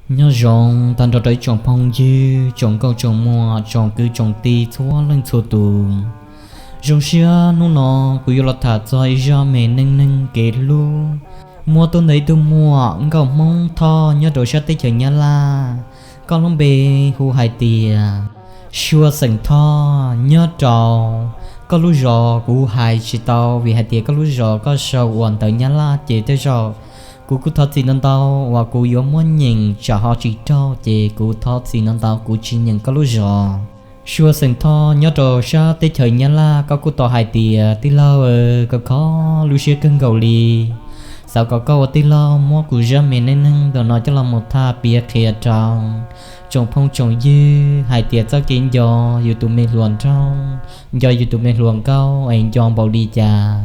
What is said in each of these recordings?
Nyob zoo tag nrho rau ib tsoom phooj ywg, tsoom nkauj tsoom muam, tsoom kwv tsoom tij txhua leej txhua tus. Zoo siab hnub no kuv yuav los tham txog ib zaj me neej neeg kev hlub muab tuaj ntawm ib tug muam nkauj Hmoob Thoj nyob rau sab teb chaws Nyab Laj. Koj lub npe hu hais tias Sua xeem Thoj nyob rau koj lub zos kuv hais tsis tau vim hais tias koj lub zos koj sau uas ntawv Nyab Laj ces tej zaum kuv kuj thov txim ntau ntau uas kuv yuav muab nyeem tsam ho tsis raug ces kuv thov txim ntau ntau kuv tsis nyeem koj lub zos. Sua xeem Thoj nyob rau sab teb chaws Nyab Laj, koj kuj tau hais tias tij laug, koj kho lub siab kawg nkaus li. Xav kom koj ua tij laug muab kuv zaj me neej neeg ntawm no coj los mus tham piav qhia rau tsoom phooj tsoom ywg hais tias txoj kev nco yus tus me hluas nraug, nco yus tus me hluas nkauj es nco npaum li cas.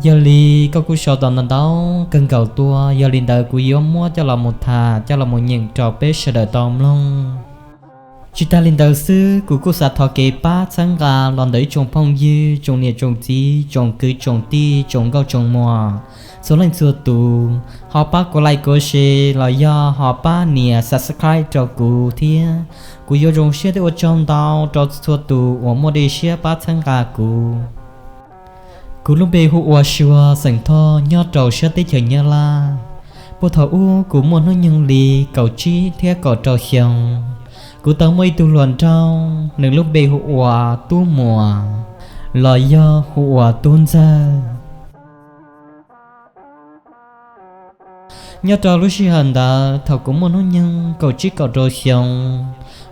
Yog li koj kuj sau tau ntau ntau kawg nkaus tuaj, yog li ntawd kuv yuav muab coj los mus tham coj los mus nyeem rau peb sawv daws tau mloog. Tsis tag li ntawd xwb, kuv kuj xav thov kev pab txhawb nqa los ntawm ib tsoom phooj ywg, tsoom niam tsoom txiv, tsoom kwv tsoom tij, tsoom nkauj tsoom muam, txhua leej txhua tus ho pab kuv like kuv share los yog ho pab nias subscribe rau kuv thiab. Kuv yuav zoo siab thiab ua tsaug ntau rau txhua tus uas muaj dej siab pab txhawb nqa kuv. Kuv lub npe hu ua Sua xeem Thoj nyob rau sab teb chaws Nyab Laj. Puag thaum ub kuv muaj hnub nyoog li kaum tsib thiab kaum rau xyoo. Kuv tau muaj ib tug hluas nraug, nws lub npe hu ua Tub Muas los yog hu ua Tub Ntxawg. Nyob rau lub sij hawm ntawd thaum kuv muaj hnub nyoog kaum tsib kaum rau xyoo,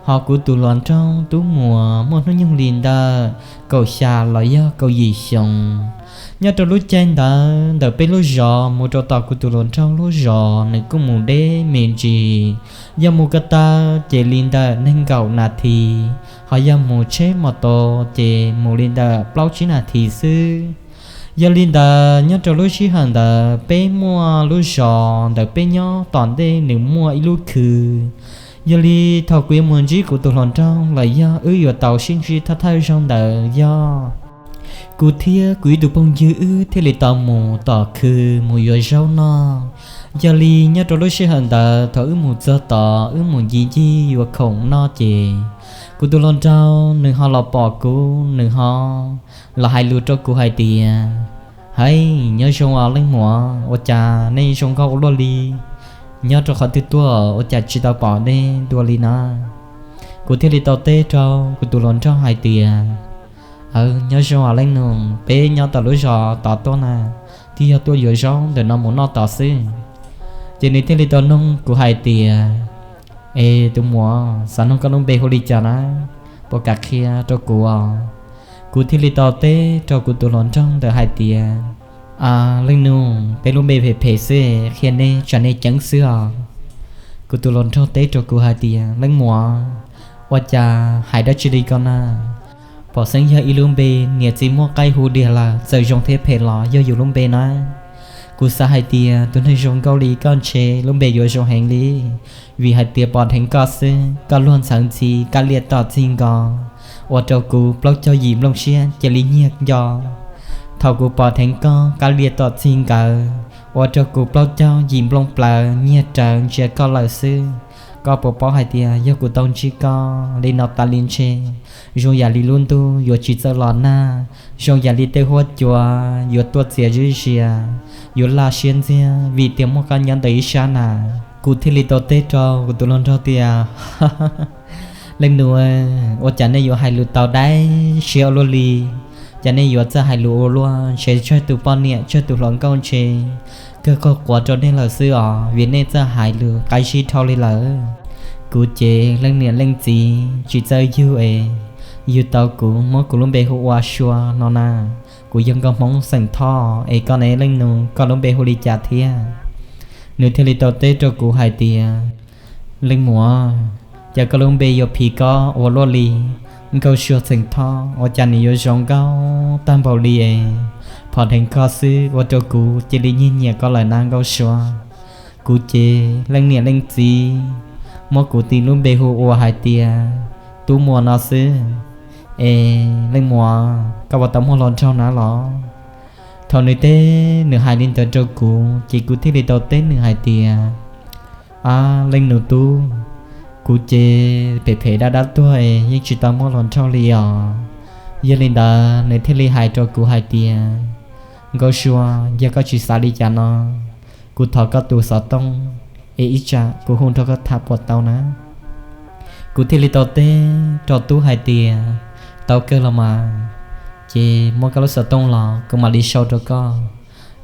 ho kuv tus hluas nraug Tub Muas muaj hnub nyoog li ntawm kaum xya los yog kaum yim xyoo. Nyob rau lub caij ntawd ntawm peb lub zos mus rau tom kuv tus hluas nraug lub zos nws kuj mus deb me ntsis, yog mus ko taw ces li ntawm nees nkaum nas this, ho yog mus tsheb mos tos ces mus li ntawm plaub tsib nas this xwb. Yog li ntawd nyob rau lub sij hawm ntawd peb muaj lub zos ntawd peb nyob tom ntej nws muaj ib lub khw. Yog li thaum kuv yuav mus ntsib kuv tus hluas nraug los yog wb yuav tau sib ntsib thawj thawj zaug ntawd yog kuv thiab kuv ib tug phooj ywg wb thiaj li tau mus tom khw mus yuav zaub noj. Yog li nyob rau lub sij hawm ntawd thaum wb mus txog tod wb mus ncig ncig yuav khoom noj ces kuv tus hluas nraug nws ho los pom kuv, nws ho los hais lus rau kuv hais tias, Hais, nyob zoo os leej muam, ua cas nej zoo nkauj ua luaj li? Nyob rau qhov twg tuaj ua cas tsis tau pom nej dua li na? Kuv thiaj li tau teb rau kuv tus hluas nraug hais tias, Aw, nyob zoo os leej nus, peb nyob tom lub zos tod tuaj na, twb yog tuaj yuav zaub ntawm no mus noj tod xwb. Ces nws thiaj li tau noog kuv hais tias, Es tus muam, xav noog koj lub npe hu li cas na? Puas kam qhia rau kuv os? Kuv thiaj li tau teb rau kuv tus hluas nraug ntawd hais tias, Aw, leej nus, peb lub npe phem phem xwb, qhia nej tsam nej ceeb xwb os. Kuv tus hluas nraug teb rau kuv hais tias, Leej muam, ua cas hais dab tsi li ko na? Pom xeeb yog ib lub npe niam txiv muab qaij hu diag lawm, txawm zoo thiab phem los yog yus lub npe na. Kuv xav hais tias tus neeg zoo nkauj li koj ntshe lub npe yuav zoo heev li, vim hais tias pom dheev koj xwb, koj luag ntxhawv ntxhi kab liam tom txij nkawm, ua rau kuv plaub caug yim nplooj siab cia li nyiag nco. Thaum kuv pom dheev koj kab liam tom txij nkawm, ua rau kuv plaub caug yim nplooj plawv nyiag rawv ntsia koj lawm xwb. Koj puas paub hais tias yog kuv tau ntsib koj li no tas li ntshe zoo yam li lub ntuj yuav tsis txawj los nag, zoo yam li tej huab cua yuav tuaj txias zib zias, yuav laj siab ntxiag vim tias muaj koj nyob ntawm ib sab na. Kuv thiaj li tau teb rau kuv tus hluas nraug tias, Leej nus, ua cas nej yuav hais lus tau dai siab ua luaj li? Cas nej yuav txawj hais lus ua luaj, ntshe tsawg tus poj niam tsawg tus hluas nkauj ntshe kawg qaug quav rau nej lawm xwb os, vim nej txawj hais lus qab zib dhau li lawm. Kuv ces leej niam leej txiv tsis txawj yug es yug tau kuv muab kuv lub npe hu ua Sua no na. Kuv yog nkauj Hmoob xeem Thoj es koj ne leej nus, koj lub npe hu li cas thiab? Nws thiaj li tau teb rau kuv hais tias, Leej muam, cas koj lub npe yuav phim koj ua luaj li? Nkauj Sua xeem Thoj ua cas nws yuav zoo nkauj tag npaum li es? Pom dheev koj xwb ua rau kuv cia li nyiag nyiam koj lawm na Nkauj Sua. Kuv ces leej niam leej txiv muab kuv tis lub npe hu ua hais tias Tub Muas no xwb. Es leej muam, koj puas tau muaj hluas nraug na los? Thaum nws teb nws hais li ntawd rau kuv ces kuv thiaj li tau teb nws hais tias, Ab leej nus tub, kuv ces phem phem dab dab tuag es yeej tsis tau muaj hluas nraug li os. Yog li ntawd nws thiaj li hais rau kuv hais tias, Nkauj Sua, yog koj tsis xav li cas no, kuv thov koj tus xov tooj es ib tsam kuv hu nrog koj tham puas tau na? Kuv thiaj li tau teb rau tub hais tias, Tau kawg los mas, ces muab koj lub xov tooj los kuv mam li sau rau koj.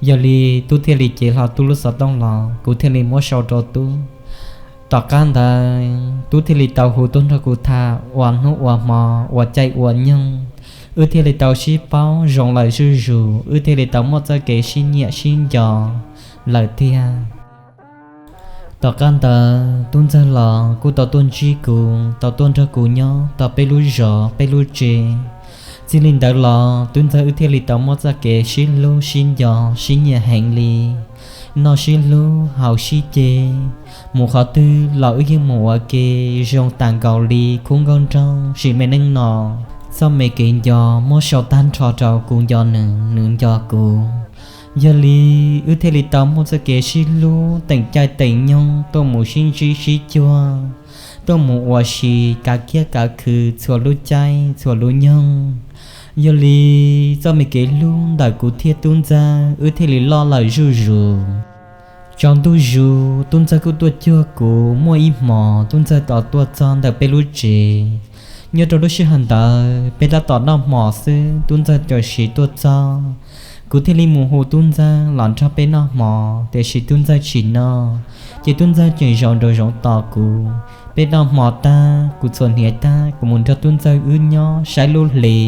Yog li tub thiaj li cev hlo tub lub xov tooj los kuv thiaj li muab sau rau tub. Tom qab ntawd tub thiaj li tau hu tuaj nrog kuv tham ua hnub ua hmo, ua caij ua nyoog, wb thiaj li tau sib paub zoo lawm zuj zus, wb thiaj li tau muaj txoj kev sib nyiam sib nco lawm tiag. Tom qab ntawd tub ntxawg los kuj tau tuaj ntsib kuv, tau tuaj nrog kuv nyob tau peb lub zos peb lub tsev. Txij li ntawd los tub ntxawg wb thiaj li tau muaj txoj kev sib hlub sib nco, sib nyiam heev li, noj sib hlub haus sib ce, mus qhov twg los wb yeej mus ua ke zoo tas nkaus li khub nkauj nraug sim me neej no. Txoj me kev nco muab sau tag nrho rau kuv nco nws, nws nco kuv. Yog li wb thiaj li tau muaj txoj kev sib hlub teem caij teem nyoog tuaj mus sib ntsib sib cuag, tuaj mus ua si kav kiab kav khw txhua lub caij txhua lub nyoog. Yog li txoj me kev hlub ntawm kuv thiab tub ntxawg wb thiaj li loj lawm zuj zus. Tsaus ntuj zus tub ntxawg kuj tuaj cuag kuv, muaj ib hmos tub ntxawg tos tuaj txog ntawm peb lub tsev. Nyob rau lub sij hawm ntawd peb tab tom noj hmo xwb, tub ntxawg tam sim tuaj txog. Kuv thiaj li mus hu tub ntxawg los nrog peb noj hmo, tiam sis tub ntxawg tsis noj, ces tub ntxawg tseem zaum nraum zoov tos kuv. Peb noj hmo tag, kuv txhuam hniav tag, kuv mus nrog tub ntxawg wb nyob saib lub hli.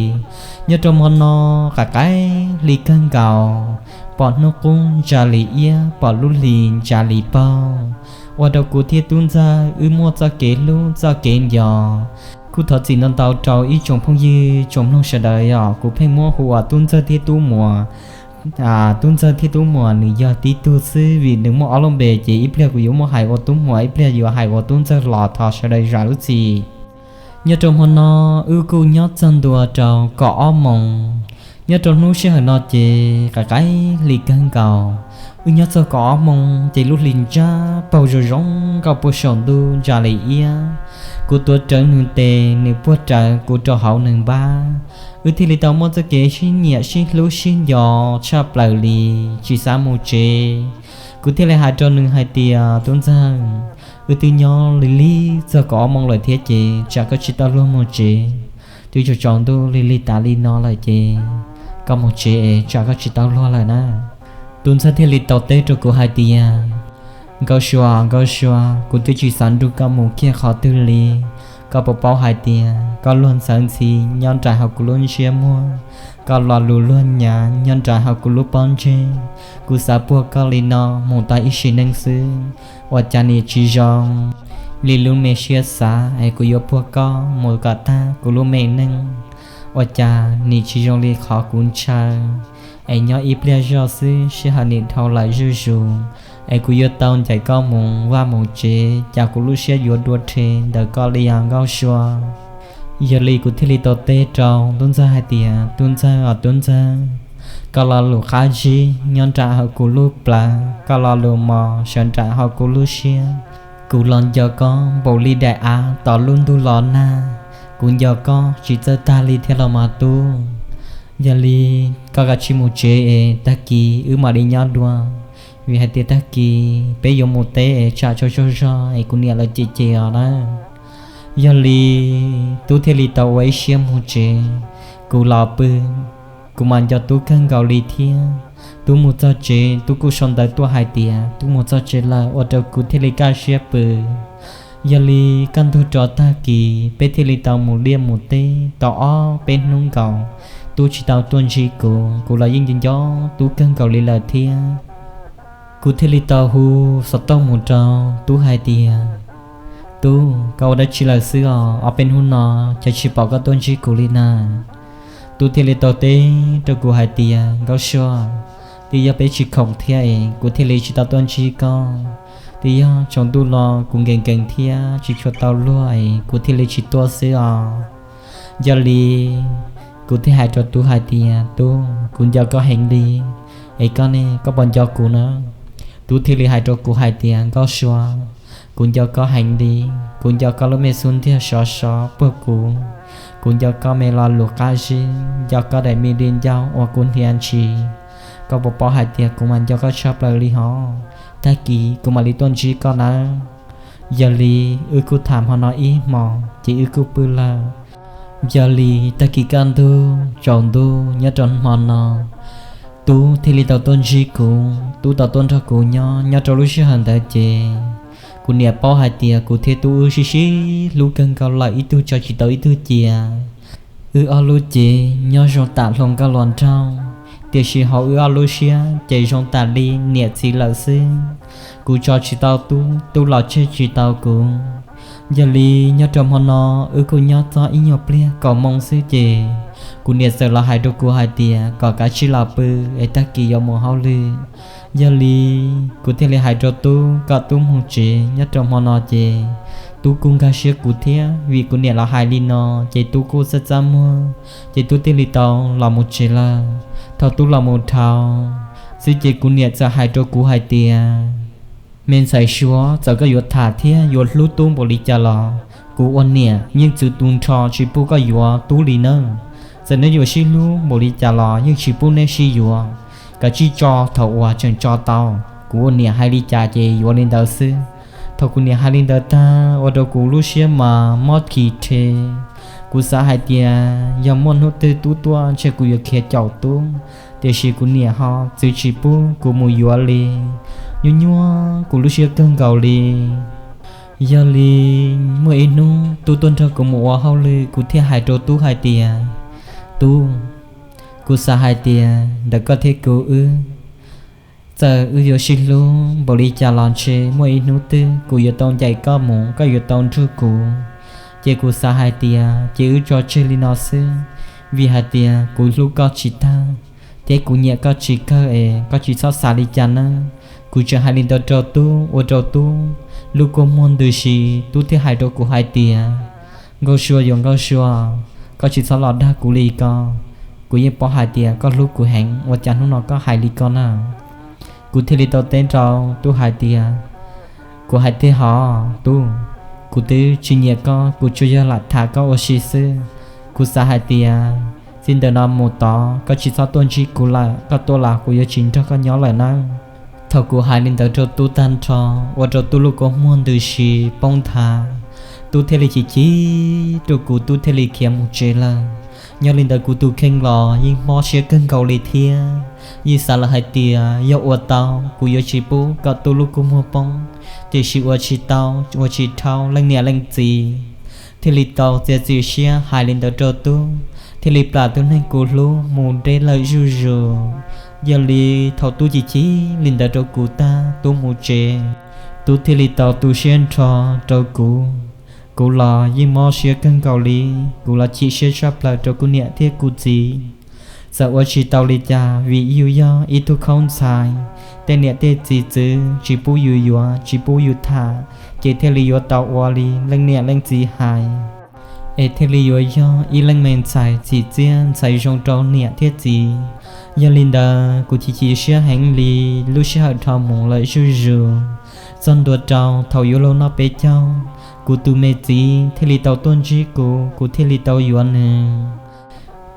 Nyob rau hmo no, qaim qaim hli kawg nkaus, pom hnub qub ntsa li iab, pom lub hli ntsa li paug, ua rau kuv thiab tub ntxawg wb muaj txoj kev hlub txoj kev nco. Kuj thov txim ntau ntau rau ib tsoom phooj ywg tsoom mloog sawv daws os, kuv pheej muab hu ua tub ntxawg thiab tub muam. Tub ntxawg thiab tub muam nws yog tib tug xwb, vim nws muaj ob lub npe, ces ib pliag kuv yuav muab hais ua tub muam, ib pliag yuav hais ua tub ntxawg los thov sawv daws zam lub txim. Nyob rau hmo no, wb kuj nyob txog ntua rau kaum ob moos. Nyob rau hnub sij hawm no ces qaim qaim hli kawg nkaus. Wb nyob txog kaum ob moos ces lub hli ntsa paug zoo zoo nkauj puag saum ntuj ntsa li iab. Kuv tuav rawv nws tes, nws puag rawv kuv rau hauv nws npab. Wb thiaj li tau muaj txoj kev sib nyiam sib hlub sib nco tshaj plaws li, tsis xav mus tsev. Kuv thiaj li hais rau nws hais tias, Tub ntxawg, wb twb nyob li lig txog kaum ob moos lawm thiab ces tsam koj tsis tau luag mus tsev, twb tsaus tsaus ntuj li lig tas li no lawm ces koj mus tsev es tsam koj tsis tau luag lawm na. Tub ntxawg thiaj li tau teb rau kuv hais tias, Nkauj Sua, Nkauj Sua, kuv twb tsis xav nrug koj mus kiag qhov twg li. Koj puas paub hais tias koj luag ntxhi ntxhi nyob nraim hauv kuv lub ntsiab muag, koj lo lus luag nyav nyob nraim hauv kuv lub pob ntseg. Kuv xav puag koj li no mus tau ib sim neej xwb, ua cas nim tsis zoo li lub me siab xav es kuv yuav puag koj mus kom tag kuv lub me neej. Ua cas nim tsis zoo li qhov kuv ntshaw, es nyob ib pliag zoj xwb sij hawm nim dhau lawm zuj zus, es kuv yuav tau ncaim koj mus vaj mus tsev, cas kuv lub siab yuav dua rhe ntawm koj li os Nkauj Sua. Yog li kuv thiaj li tau teb rau tub ntxawg hais tias, Tub ntxawg os tub ntxawg, koj lo lus qab zib nyob nraim hauv kuv lub plawv, koj lo lus mos sawv nraim hauv kuv lub siab. Kuv los nco koj npaum li daim av tos lub ntuj los nag, kuv nco koj tsis txawj tag li thiab los mas tub. Yog li koj kav tsij mus tsev es tag kis wb mam li nyob dua, vim hais tias tag kis peb yuav mus teb es tsam tsaug tsaug zog es kuv niam lawv cem cem os na. Yog li tub thiaj li tau ua ib siab mus tsev. Kuv los pw, kuv mas nco tub kawg nkaus li thiab. Tub mus txog tsev tub kuj sau ntawv tuaj hais tias tub mus txog tsev lawm, ua rau kuv thiaj li kaj siab pw. Yog li kaj ntug rov tag kis peb thiaj li tau mus liaj mus teb tau ob peb hnub nkaus, tub tsis tau tuaj ntsib kuv, kuv los yeej nco nco tub kawg nkaus li lawm thiab. Kuv thiaj li tau hu xov tooj mus rau tub hais tias, Tub, koj ua dab tsi lawm xwb os? Ob peb hnub no cas tsis pom koj tuaj ntsib kuv li na? Tub thiaj li tau teb rau kuv hais tias, Nkauj Sua, twb yog peb tsis khoom thiab es kuv thiaj li tsis tau tuaj ntsib koj. Twb yog tsaus ntuj los kuv nkees nkees thiab tsis tshua tau luag es kuv thiaj li tsis tuaj xwb os. Yog li kuv thiaj hais rau tub hais tias, Tub, kuv nco koj heev li, es koj ne, koj puas nco kuv na? Tub thiaj li hais rau kuv hais tias, Nkauj Sua, Kuv nco koj heev li, kuv nco koj lub me xub ntiag sov sov puag kuv, kuv nco koj me lo lus qab zib, nco koj daim me di ncauj uas kuv hnia ntshis. Koj puas paub hais tias kuv mas nco koj tshaj plaws li hov? Tag kis kuv mam li tuaj ntsib koj nawb. Yog li wb kuj tham hmo no ib hmos ces wb kuj pw lawm. Yog li tag kis kaj ntug tsaus ntuj nyob rau hmo no, Tub thiaj li tau tuaj ntsib kuv, Tub tau tuaj nrog kuv nyob. Nyob rau lub sij hawm ntawd ces kuv niam paub hais tias kuv thiab Tub wb sib sib hlub kawg nkaus lawm, ib tug tso tsis tau ib tug cia. Wb ob lub cev nyob zoo tam hluas nkauj hluas nraug, tiam sis hauv wb ob lub siab ces zoo tam li niam txiv lawm xwb. Kuv tso tsis tau Tub, Tub los tseg tsis tau kuv. Yog li nyob rau hmo no wb kuj nyob txog ib nyuag pliag kaum moo xwb ces kuv niam txawm los hais rau kuv hais tias kom kav tsij los pw es tag kis yuav mus hauj lwm. Yog li kuv thiaj li hais rau Tub kom Tub mus tsev. Nyob rau hmo no ces Tub kuj nkag siab kuv thiab, vim kuv niam los hais li no ces Tub kuj txaj txaj muag, ces Tub thiaj li tau los mus tsev lawm. Thaum Tub los mus dhau xwb ces kuv niam txawm hais rau kuv hais tias, Me ntxhais Suav, txawm koj yuav tham thiab yuav hlub Tub npaum li cas los kuv ua niam yeej txwv tu nrho tsis pub koj yuav Tub li nawb. Txawm neb yuav sib hlub npaum li cas los yeej tsis pub neb sib yuav. Kav tsij tso thaum uas tseem tso tau, kuv ua niam hais li cas ces yuav li ntawd xwb. Thaum kuv niam hais li ntawd tag ua rau kuv lub siab mas mob kis rhe. Kuv xav hais tias yog muaj hnub twg Tub tuaj ntshe kuv yuav khiav caum Tub, tiam sis kuv niam ho txwv tsis pub kuv mus yuav li. Nyuaj nyuaj kuv lub siab kawg nkaus li. Yog li muaj ib hnub Tub tuaj nrog kuv mus ua hauj lwm, kuv thiaj hais rau Tub hais tias, Tub, kuv xav hais tias ntawm koj thiab kuv wb, txawm wb yuav sib hlub npaum li cas los ntshe muaj ib hnub twg kuv yuav tau ncaim koj mus, koj yuav tau nrug kuv. Ces kuv xav hais tias ces wb tso tseg li no xwb, vim hais tias kuv hlub koj tsis tag thiab kuv nyiam koj tsis kawg es koj tsis txhob xav li cas nawb. Kuv tseem hais li ntawd rau Tub ua rau Tub lub kua muag ntws si, Tub thiaj hais rau kuv hais tias, Nkauj Sua, yuav Nkauj Sua, koj tsis txhob los dag kuv li ko. Kuv yeej paub hais tias koj hlub kuv heev, ua cas hnub no koj hais li ko na? Kuv thiaj li tau teb rau Tub hais tias, Kuv hais tiag hov Tub, kuv twb tsis nyiam koj, kuv tsuas yog lam tham koj ua si xwb. Kuv xav hais tias txij ntawm no mus tod koj tsis txhob tuaj ntsib kuv lawm, koj tuaj los kuv yuav tsis nrog koj nyob lawm nawb. Thaum kuv hais li ntawd rau Tub tag nrho, ua rau Tub lub kua muag ntws si poob nthav. Tub thiaj li chim chim rau kuv, Tub thiaj li khiav mus tsev lawm. Nyob li ntawd kuv tus kheej los yeej mob siab kawg nkaus li thiab, yeej xav lawm hais tias yog ua tau kuv yuav tsis pub kom Tub lub kua muag poob, tiam sis ua tsis tau, ua tsis dhau, leej niam leej txiv thiaj li tau txiav txim siab hais li ntawd rau Tub, thiaj li plam tus neeg kuv hlub mus deb lawm zuj zus. Yog li thaum Tub chim chim li ntawd rau kuv tag, Tub mus tsev, Tub thiaj li tau tu siab nrho rau kuv. Kuv los yeej mob siab kawg nkaus li, kuv los chim siab tshaj plaws rau kuv niam thiab kuv txiv. Txawm ua tsis tau li cas vim yus yog ib tug khaub ntxhais, tej niam tej txiv txwv tsis pub yus yuav, tsis pub yus tham, ces thiaj li yuav tau ua li leej niam leej txiv hais, es thiaj li yuav yog ib leej me ntxhais txim txiaj ntxhais zoo rau niam thiab txiv. Yog li ntawd kuv chim chim siab heev li, lub sij hawm dhau mus lawm zuj zus. Txog ntua rau thaum yuav luag noj peb caug, kuv tus me txiv thiaj li tau tuaj ntsib kuv, kuv thiaj li tau yuav nws.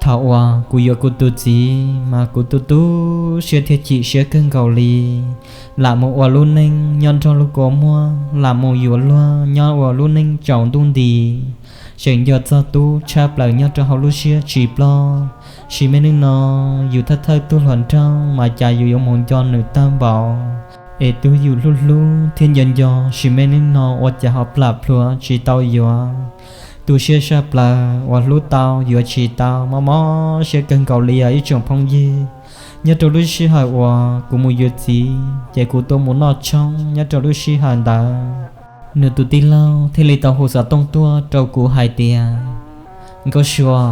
Thaum uas kuv yuav kuv tus txiv mas kuv tu tu siab thiab chim siab kawg nkaus li. Lam mus ua lub neej nyob nrog lub kua muag, lam mus yuav luag nyob ua lub neej tsaus ntuj nti. Tseem nco txog Tub tshaj plaws nyob rau hauv lub siab tsis ploj. Sim me neej no yus thawj thawj tug hluas nraug mas cas yus yuav mus nco nws tag npaum, es tus yus hlub hlub thiab nco nco sim me neej no ua cas ho plam plhuav tsis tau yuav. Tu siab tshaj plaws uas hlub tau yuav tsis tau, mob mob siab kawg nkaus li os ib tsoom phooj ywg. Nyob rau lub sij hawm uas kuv mus yuav txiv ces kuv tuaj mus noj tshoob nyob rau lub sij hawm ntawd. Nws tus tij laug thiaj li tau hu xov tooj tuaj rau kuv hais tias, Nkauj Sua,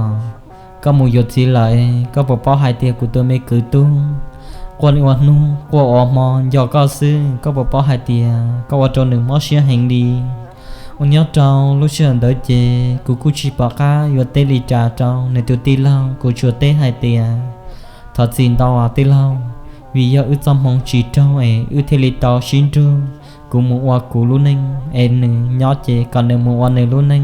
koj mus yuav txiv lawm, koj puas paub hais tias kuv tus me kwv Tub quaj ua hnub quaj ua hmo nco koj xwb, koj puas paub hais tias koj ua rau nws mob siab heev li. Ua nyob rau lub sij hawm ntawd ces kuv kuj tsis pom qab yuav teb li cas rau nws tus tij laug, kuv tsuas teb hais tias, Thov txim ntau tij laug, vim yog wb txoj hmoov tsis raug es wb thiaj li tau sib nrug. kuv mus ua kuv lub neej, es nws nyob ces kom nws mus ua nws lub neej,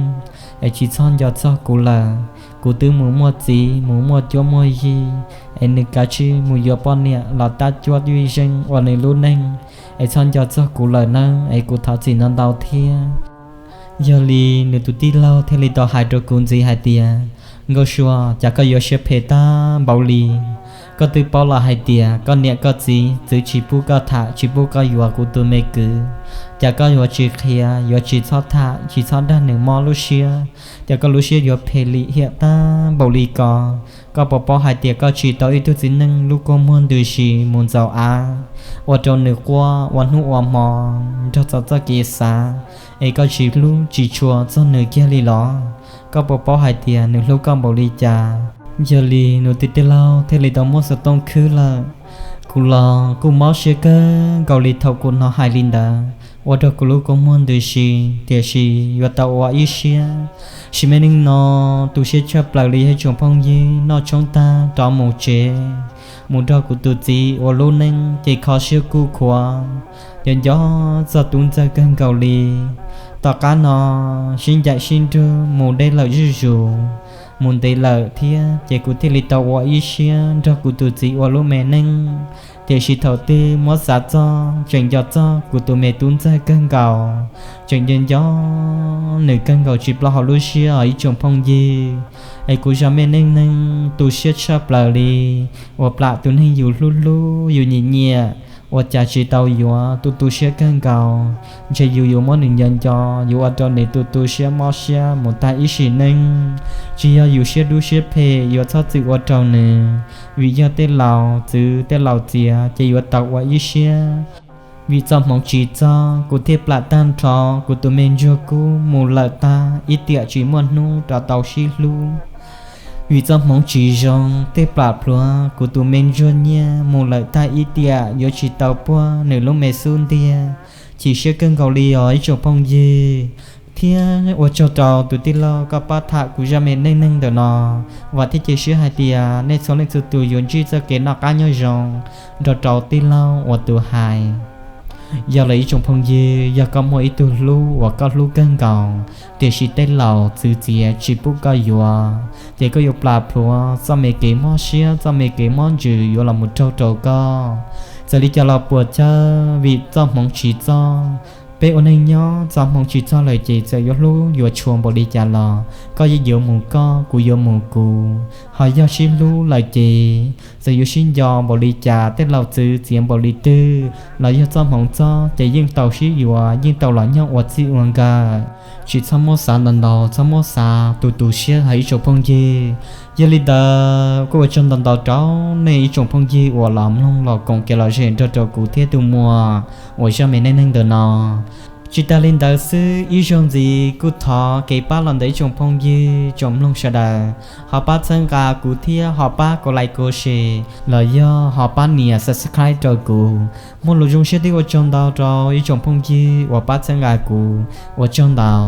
es tsis txhob nco txog kuv lawm. Kuv twb mus muaj txiv mus muaj cuab muaj yig, es nws kav tsij mus yuav poj niam los tab cuab yij zeej ua nws lub neej, es txhob nco txog kuv lawm nawb, es kuv thov txim ntau ntau thiab. Yog li nws tus tij laug thiaj li tau hais rau kuv ntxiv hais tias, Nkauj Sua, cas koj yuav siab phem tag npaum li? Koj twb paub los hais tias koj niam koj txiv txwv tsis pub koj tham tsis pub koj yuav kuv tus me kwv, cas koj yuav tsis qhia, yuav tsis txhob tham tsis txhob dag nws mob lub siab, cas koj lub siab yuav phem lim hiam tag npaum li ko? Koj puas paub hais tias koj tsim tau ib tug txiv neej lub kua muag ntws si mus ntxaus av, ua rau nws quaj ua hnub ua hmo nrog txog txoj kev xav, es koj tsis hlub tsis tshua txog nws kiag li los? Koj puas paub hais tias nws hlub koj npaum li cas? Yog li nws tus tij laug thiaj li tau muab xov tooj khwb lawm. Kuv los kuj mob siab kawg nkaus li thaum kuv hnov hais li ntawd, ua rau kuv lub kua muag ntws si, tiam sis yuav tau ua ib siab. Sim me neej no tu siab tshaj plaws li ib tsoom phooj ywg, noj tshoob tag rov mus tsev, mus nrog kuv tus txiv ua lub neej ces kho siab kuj khuav, nco nco txog tub ntxawg kawg nkaus li. Tom qab no sib ncaim sib nrug mus deb lawm zuj zus, mus ntev lawm thiab ces kuv thiaj li tau ua ib siab nrog kuv tus txiv ua lub me neej. Tiam sis thaum twg muab xav txog tseem nco txog kuv tus me tub ntxawg kawg nkaus, tseem nco nco nws kawg nkaus tsis ploj hauv lub siab os ib tsoom phooj ywg. Es kuv zaj me neej neeg tu siab tshaj plaws li, uas plam tus neeg yus hlub hlub yus nyiam nyiam, ua cas tsis tau yuav, tu tu siab kawg nkaus. Ntshe yus yuav muab nws nco nco, yuav ua rau nws tu tu siab mob siab mus tag ib sim neej. Tsis yog yus siab dub siab phem yuav txhob txwm ua rau nws, vim yog tej laus txwv tej laus txiav ces yuav tau ua ib siab. Vim txoj hmoov tsis txog kuv thiaj plam tag nrho kuv tus me ntsuag kub mus lawm tag ib tiam tsis muaj hnub rov tau sib hlub. Vim txoj hmoov tsis zoo tej plam plhuav kuv tus me ntsuag nyiaj mus lawm tag ib tiam yuav tsis tau puag nws lub me xub ntiag. Chim siab kawg nkaus li os ib tsoom phooj ywg, thiab ua tsaug rau tus tij laug koj pab tham kuv zaj me neej neeg ntawm no. Vam thiab cia siab hais tias nej txhua leej txhua tus yuav ntsib txoj kev noj qab nyob zoo nrog rau tij laug uas tus hais. Yog lawm ib tsoom phooj ywg, yog koj muaj ib tug hlub uas koj hlub kawg nkaus, tiam sis tej laus txwv txiav tsis pub koj yuav, ces koj yuav plam plhuav txoj me kev mob siab txoj me kev mob ntsws yuav los mus raug rau koj. Txawm li cas los puas chawj, vim txoj hmoov tsis txog. Peb ua neej nyob txoj hmoov tsis txog lawm ces txawm yuav hlub yuav tshua npaum li cas los koj yeej yuav mus koj, kuv yuav mus kuv. Ho yog sib hlub lawm ces txawm yuav sib nco npaum li cas, tej laus txwv txiav npaum li twg los yog txoj hmoov txog ces yeej tau sib yuav, yeej tau los nyob ua txij ua nkawm. Tsis txhob muab xav ntau ntau, txhob muab xav tu tu siab hais ib tsoom phooj ywg. Yog li ntawd kuj ua tsaug ntau ntau rau nej ib tsoom phooj ywg uas los mloog los koom kev lom zem nrog rau kuv thiab tus muam uas zaj me neej neeg ntawm no. Tsis tas li ntawd xwb, ib zaug ntxiv kuj thov kev pab los ntawm ib tsoom phooj ywg tsoom mloog sawv daws, ho pab txhawb nqa kuv thiab ho pab kov like kov share los yog ho pab nias subscribe rau kuv. Muaj lus zoo siab thiab ua tsaug ntau rau ib tsoom phooj ywg uas pab txhawb nqa kuv, ua tsaug ntau.